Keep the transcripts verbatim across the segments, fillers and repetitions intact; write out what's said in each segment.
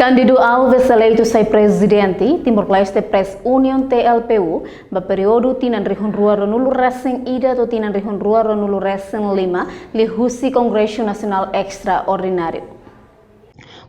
Cândido Alves eleitu sai prezidente Timor-Leste Press Union, T L P U, ba períodu tinan rihun rua ruanulu resin ida to'o tinan rihun rua ruanulu resin lima, liuhusi Kongresu Nasionál Estraordináriu.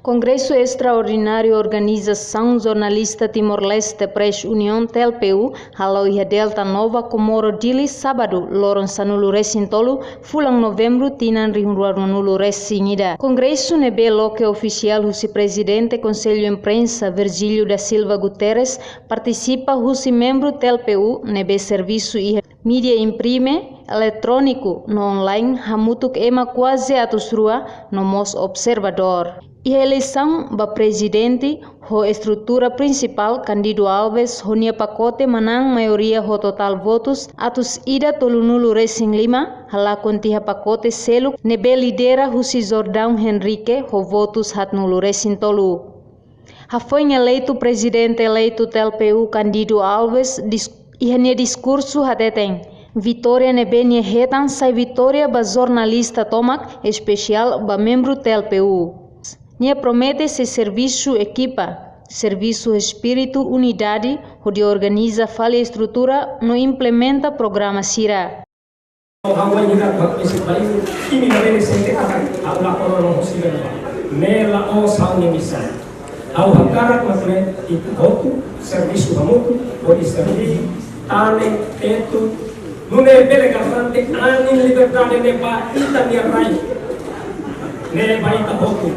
Kongresu Estraordináriu Organizasaun Jornalista Timor-Leste Press Union, T L P U, hala'o iha Delta Nova, Comoro, Dili, sábadu, loron sanulu resin tolu, fulan Novembru, tinan rihun rua ruanulu resin ida. Kongresu ne'ebé loke ofisiál husi Prezidente Konsellu Imprensa, Virgílio da Silva Guterres, partisipa husi membru T L P U ne'ebé servisu iha mídia imprime, eletróniku no online hamutuk ema kuaze atus rua no mós observadór. Iha eleisaun ba prezidente ho estrutura prinsipál, Cândido Alves ho nia pakote manán maioria ho totál votus atus ida tolunulu resin lima, halakon tiha pakote seluk ne'ebé lidera husi Jordão Henrique ho votus haatnulu resin tolu. Hafoin eleitu, prezidente eleitu T L P U Cândido Alves dis-, iha nia diskursu hateten, vitória ne'ebé nia hetan sai vitória ba jornalista tomak, espesiál ba membru T L P U. Nia promete sei servisu ekipa, servisu espíritu unidade, hodi organiza fali estrutura no implementa programa sira. Ha'u hakarak atu hato'o ba imi, imi labele sente katak ha'u la kona no husi bela. Ne'e la'ós ha'u-nia misaun. Ha'u hakarak mak ne'e, ita hotu servisu hamutuk, hodi servi tane, tetu, nune'e bele garante anin liberdade ne'e ba ita-nia rai. Ne'e ba ita hotu.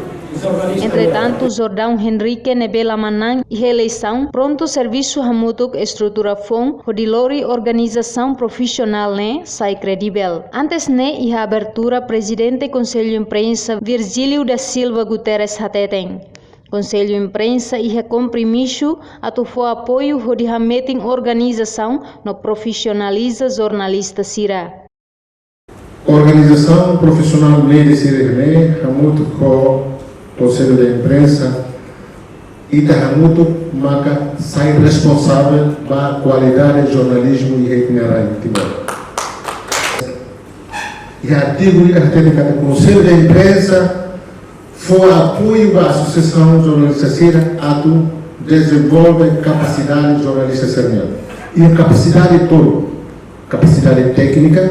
Entretantu, Jordão Henrique ne'ebé la manán iha eleisaun, prontu servisu hamutuk estrutura foun hodi lori organizasaun profisionál ne'e sai kredivel. Antes ne'e, iha abertura, Prezidente Konsellu Imprensa Virgílio da Silva Guterres hateten, Konsellu Imprensa iha kompromisu atu fó apoiu hodi hametin organizasaun no profisionaliza jornalista sira. Organizasaun profisionál ne'e deside ne'e, hamutuk ho Konsellu de Imprensa, ita hamutuk maka sai responsavel ba kualidade jornalizmu iha ita-nia rai Timor. Iha artigu ida hateten katak Konsellu de Imprensa fó apoiu ba Asosiasaun Jornalista sira atu dezenvolve kapasidade jornalista sira-nian. Iha kapasidade tolu, kapasidade téknika,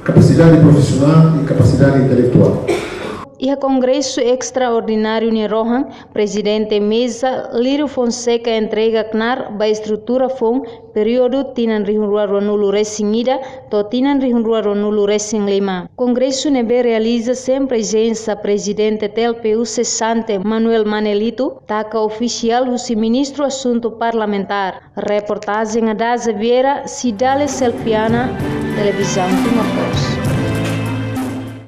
kapasidade profisionál i kapasidade intelektuál. Iha Kongresu Estraordináriu nia rohan, Prezidente Meza, Lírio Fonseca, entrega knaar ba estrutura foun períodu tinan rihun rua ruanulu resin ida to'o tinan rihun rua ruanulu resin lima. Kongresu ne'ebé realiza sein prezensa Prezidente T L P U sesante Manuel Manelito, taka ofisiál husi Ministru Asuntu Parlamentár. Reportajen Adaza Vieira, Cidália Selfiana, Televizaun Timor Post.